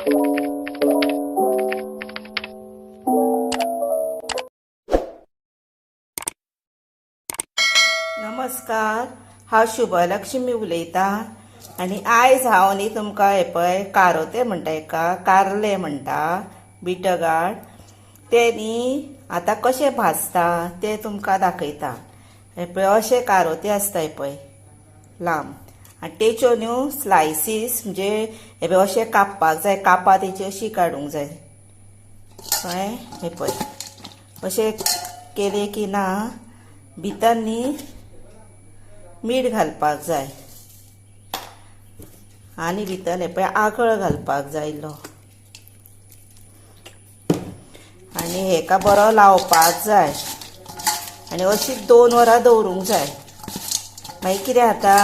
नमस्कार, हांव शुभलक्ष्मी उलयतां आनी आयज हांव न्ही तुमकां हें पळय कारोते म्हणटा हेका कारले म्हणटा बिटगार्ड ते न्ही आतां कशें भाजता ते तुमकां दाखयता. हें पळय अशें कारोते आसता हें पळय लांब आनी तेच्यो न्हू स्लायसीस म्हणजे हें पळय अशें कापपाक जाय, कापां तेची अशी काडूंक जाय. कळ्ळें? हें पळय अशें केलें की ना भितर न्ही मीठ घालपाक जाय आनी भितर हें पळय आगळ घालपाक जाय इल्लो आनी हेका बरो लावपाक जाय आनी अशी 2 वरां दवरूंक जाय. मागीर कितें जाता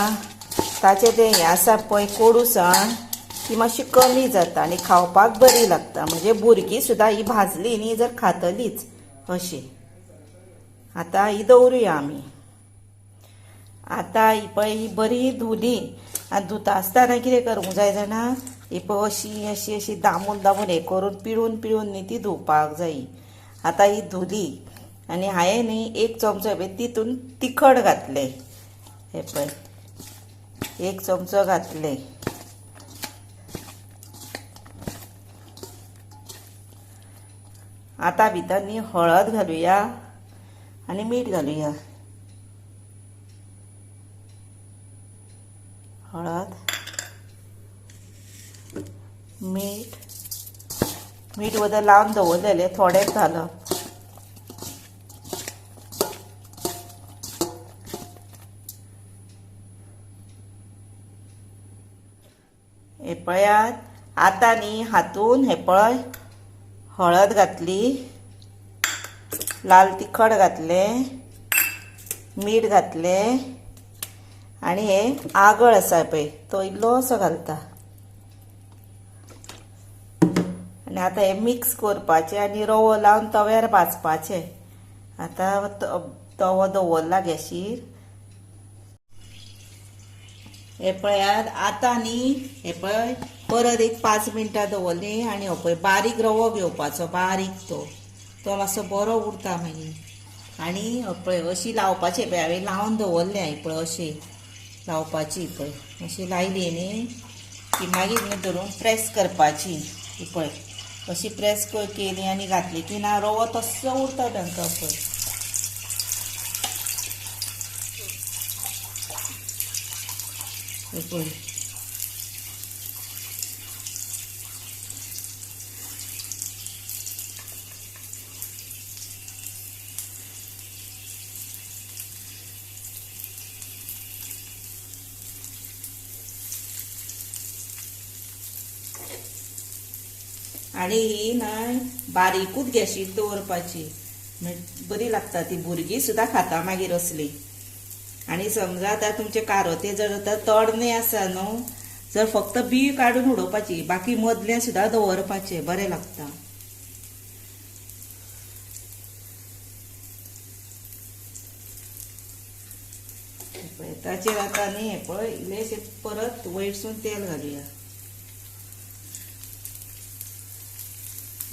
ताचें तें हें आसा पळय कोडूसाण ती मातशी कमी जाता आनी खावपाक बरी लागता. म्हणजे भुरगीं सुद्दां ही भाजली न्ही जर खातलीच अशी. आतां ही दवरुया आमी. आतां ही पळय ही बरी धुली आनी धुता आसतना कितें करूंक जाय जाणा, ही पळय अशी अशी अशी दामून दामून हें करून पिळून पिळून न्ही ती धुवपाक जाय. आतां ही धुली आनी हांवें न्ही 1 चमचो पळय तितून तिखट घातलें, हें पळय 1 चमचो घातलें. आतां भितर न्ही हळद घालुया आनी मीठ घालुया. हळद मीठ, मीठ वदर लावन दवरलेलें थोडेंच घालप. हें पळयात आतां न्ही हातून हें पळय हळद घातली, लाल तिखट घातलें, मीठ घातलें आनी हे आगळ आसा पळय तो इल्लोसो घालता. आनी आतां हे मिक्स करपाचें आनी रवो लावन तव्यार भाजपाचें. आतां तवो दवरला गॅशीर. हे पळयात आतां न्ही हे पळय परत एक 5 मिनटां दवरलीं आनी हो पळय बारीक रवो घेवपाचो, बारीक तो मातसो बरो उरता मागीर. आनी हो पळय अशी लावपाची पळय हांवें लावन दवरलें, हें पळय अशी लावपाची पळय अशी लायली न्ही की मागीर न्ही धरून प्रेस करपाची. ही पळय अशी प्रेस केली आनी घातली की ना रवो तस्सो उरता तांकां पळय. हे पळय आनी ही न्हय बारीकूच गॅशीर दवरपाची, बरी लागता ती, भुरगीं सुद्दां खाता मागीर असली. आनी समजा आतां तुमचे कारोते जर आतां तरणे आसा न्हू जर फक्त बी काडून उडोवपाची, बाकी मदलें सुद्दां दवरपाचें, बरें लागता. पळय ताचेर आतां न्ही हें पळय इल्लेशें परत वयरसून तेल घालुया.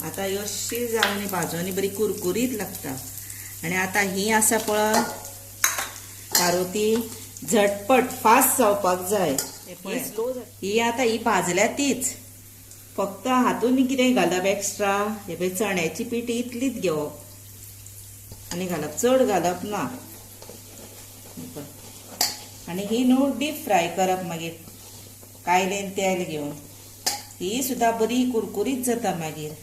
आतां अशी जावन भाजून बरी कुरकुरीत लागता. आनी आतां ही आसा पळय कारोती झटपट फास्ट जावपाक जाय. ही आतां ही भाजल्या तीच, फक्त हातून कितें घालप एक्स्ट्रा, हे पळय चण्याची पीठ इतलीच घेवप आनी घालप, चड घालप ना. आनी ही न्हू डीप फ्राय करप मागीर कायलेन तेल घेवन, ही सुद्दां बरी कुरकुरीत जाता मागीर.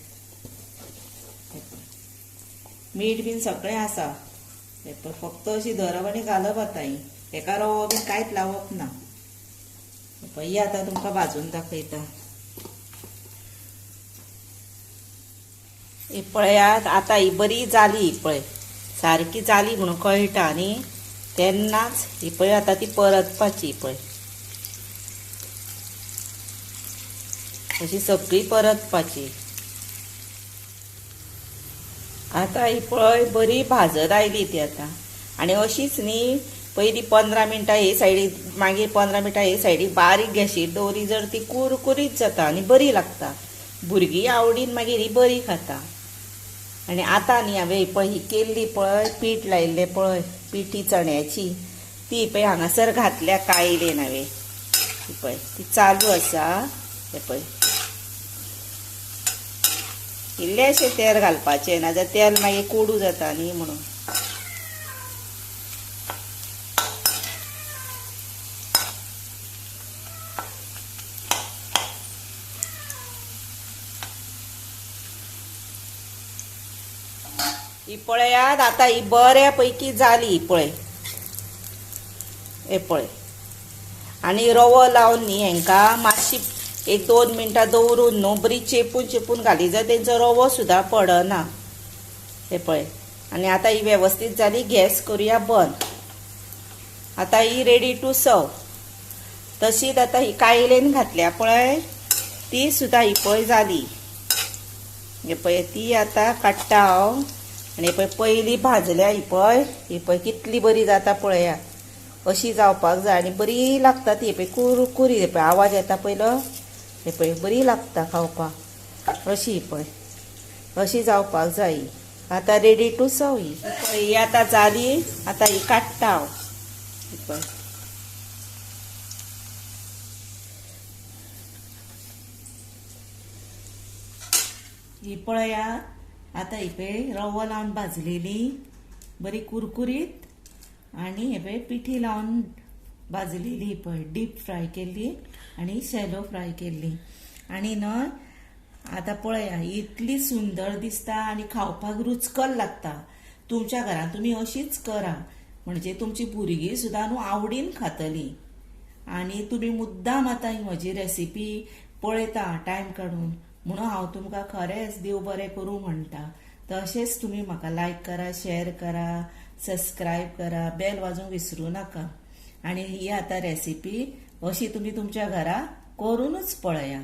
मीठ बीन सगळें आसा, फक्त अशी धरप आनी घालप. आतां ही हेका रवो बीन कांयच लावप ना. पळय आतां तुमकां भाजून दाखयता. ही पळयात आतां ही बरी जाली, ही पळय सारकी जाली म्हणून कळटा न्ही तेन्नाच ही पळय आतां ती परतपाची. पळय अशी सगळी परतपाची. आतां ही पळय बरी भाजत आयली ती आतां. आनी अशीच न्ही पयलीं 15 मिनटां हे सायडीक, मागीर 15 मिनटां हे सायडीक बारीक गॅशीर दवरी जर ती कुरकुरीत जाता आनी बरी लागता. भुरगीं आवडीन मागीर ही बरी खाता. आनी आतां न्ही हांवें ही पळय ही केल्ली पळय पीठ लायिल्लें पळय पिठी चण्याची ती पळय हांगासर घातल्या कायलेन हांवें. ही पळय ती चालू आसा. हे पळय इल्लेशें तेल घालपाचें, नाजाल्यार तेल मागीर कोडू जाता न्ही म्हणून. ही पळयात आतां ही बऱ्या पैकी जाली. ही पळय हे पळय. आनी रवो लावन न्ही हेंकां मातशी 1-2 मिनटां दवरून न्हू बरी चेपून चेपून घाली जाल्यार तेंचो रवो सुद्दां पडना. हे पळय. आनी आतां ही वेवस्थीत जाली. गॅस करुया बंद. आतां ही रेडी टू सर्व. तशीच आतां ही कायलेन घातल्या पळय ती सुद्दां ही पळय जाली. हे पळय ती आतां काडटा हांव. आनी पळय पयली भाजल्या ही पळय, ही पळय कितली बरी जाता पळया. अशी जावपाक जाय आनी बरी लागता ती. पळय कुरकुरी, हे पळय आवाज येता पयलो, हे पळय बरी लागता खावपाक. अशी ही पळय अशी जावपाक जाय. आतां रेडी टू सर्व. ही पळय ही आतां जाली. आतां ही काडटा हांव. ही पळय ही पळया आतां ही पळय रवो लावन भाजलेली बरी कुरकुरीत आनी हे पळय पिठी लावन भाजलेली पळय डीप फ्राय केल्ली आनी शॅलो फ्राय केल्ली. आनी न्हय आतां पळया इतली सुंदर दिसता आनी खावपाक रुचकल लागता. तुमच्या घरांत तुमी अशीच करा, म्हणजे तुमची भुरगीं सुद्दां न्हू आवडीन खातलीं. आनी तुमी मुद्दाम आतां ही म्हजी रेसिपी पळयता टायम काडून, म्हणून हांव तुमकां खरेंच देव बरें करूं म्हणटा. तशेंच तुमी म्हाका लायक करा, शेअर करा, सबस्क्रायब करा, बेल वाजोवंक विसरूं नाका. आनी ही आतां रेसिपी अशी तुमी तुमच्या घरा करूनच पळया.